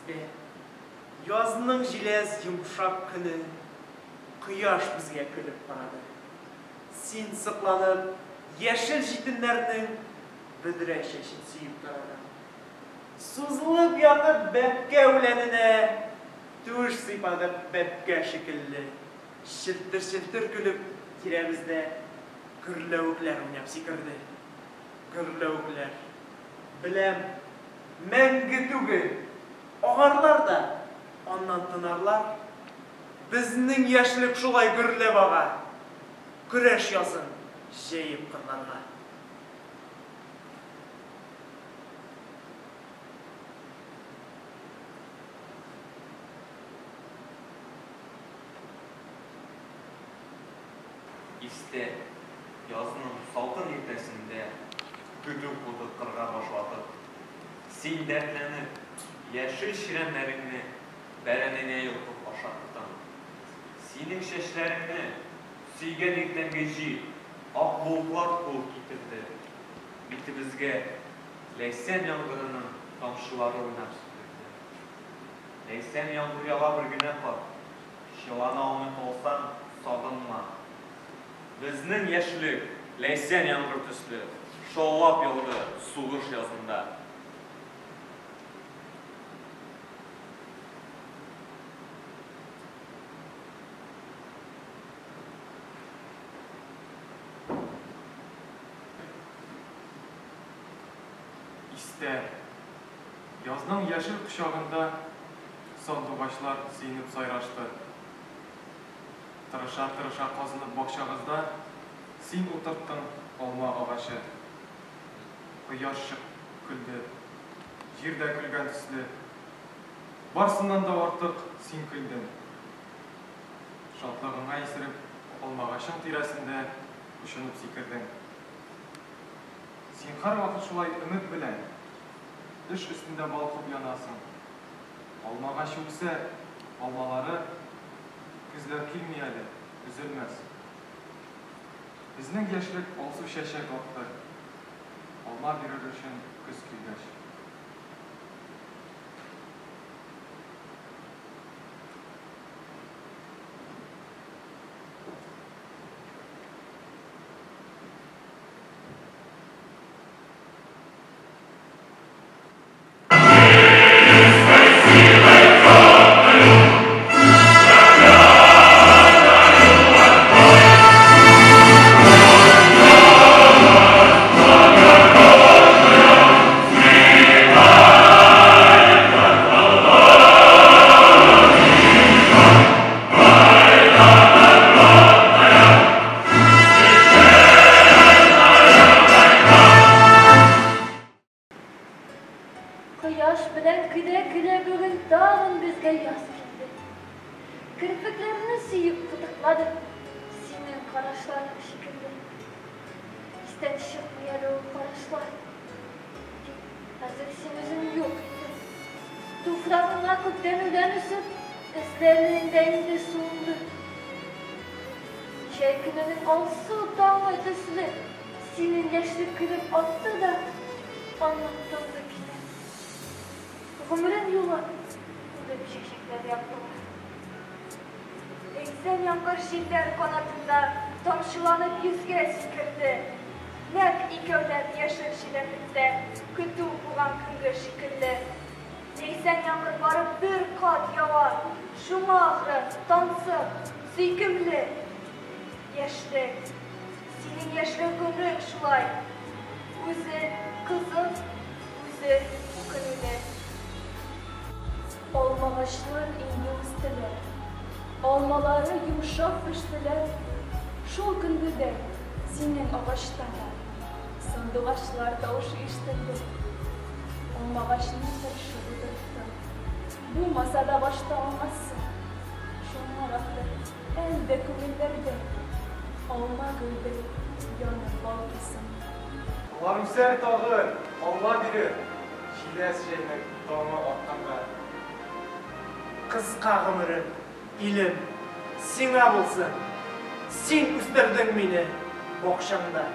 Истә, язның җиләс йомшак көне, Кояш безгә көлеп карады. Син сокланып, яшел җитеннәрнең Бөдрә чәчен сөеп тарадың. Сузылып ятып бәбкә үләненә Түш сыйпадык бәбкә шикелле. Челтер-челтер көлеп тирәбездә Гөрләвекләр уйнап сикерде. Гөрләвекләр. Беләм, мәңге түгел, агарлар да, аннан тынарлар. Безнең яшьлек шулай гөрләп ага, Көрәш язын җәеп кырларга. Истә, язның салкын иртәсендә Көтү кудык кырга баш ватып. Син дәртләнеп, яшел чирәмнәреңне Бәрәнеңә йолкып ашаттың. Синең чәчләреңне сөйгән иртәнге җил Ак болытлар куып китерде. Битебезгә ләйсән яңгырының Тамчылары уйнап сиптерде. Ләйсән яңгыр ява бер генә кат, Чылана алмый калсаң, сагынма. Безнең яшьлек, ләйсән яңгыр төсле, Шаулап яуды сугыш язында. Истә, язның яшел кочагында Сандугачлар сөенеп сайрашты. Тырыша-тырыша казынып бакчагызда Син утырттың алма агачы. Кояш чыгып көлде, җир дә көлгән төсле. Барсыннан да артык син көлдең. Шатлыгыңа исереп, алмагачың тирәсендә очынып сикердең. Син һәрвакыт шулай өмет белән Эш өстендә балкып янасың. Алмагачы үсә, алмалары Көзләр килми әле, өзелмәс. Безнең яшьлек алсу чәчәк атты, Алма бирер өчен көз килгәч. Кояш белән көлә-көлә бүген тагын безгә яз килде. Керфекләрне сөеп кытыкладым, синең карашларың шикелле. Истән чыкмый әле ул карашлар. Тик хәзер син үзең юк инде. Туфрагыңа күптән үлән үсеп, эзләрең дә инде суынды. Җәй көненең алсу таңы төсле синең яшьлек көлеп атты да, аннан тынды кинәт. Гомерең юлы үлеп чәчәкләр яктылар. Ләйсән яңгыр җилләр канатында Тамчыланып йөзгә сикерде. Нәкъ икәүләп яшел чиләклектә Көтү куган көнге шикелле. Ләйсән яңгыр бары бер кат ява, Шуңа ахры, тансык, сөйкемле. Яшьлек, синең яшьлек гомрең шулай, Үзе кызык, үзе үкенүле. Алмагачлар инде үстеләр, Алмалары йомшак пештеләр. Шул көнге дә синең агачта да Сандугачлар тавышы ишетелде. Алмагачны тырышып утырттың, Булмаса да башта алмасы. Шуңар ахры, әле дә күңелләрдә Алма гөлдәй янып балкыйсың. Алар үсәр тагын, алма бирер, Җиләс җәйнең таңы атканда. Кыска гомерем, илем, сиңа булсын, Син үстердең мине бакчаңда.